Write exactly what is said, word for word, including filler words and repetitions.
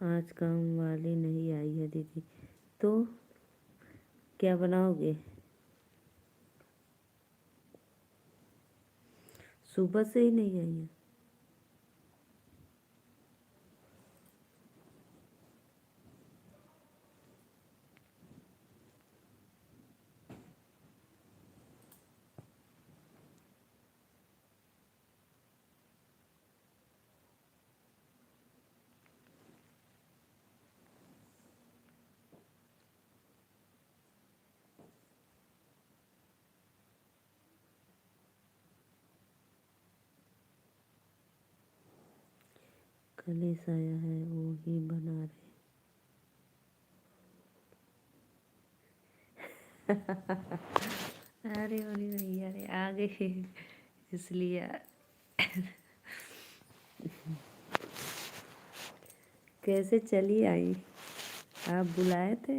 आज काम वाली नहीं आई है दीदी, तो क्या बनाओगे? सुबह से ही नहीं आई है। कलेश आया है, वो ही बना रहे। अरे मोरी भैया रे, आ गए इसलिए। कैसे चली आई? आप बुलाए थे?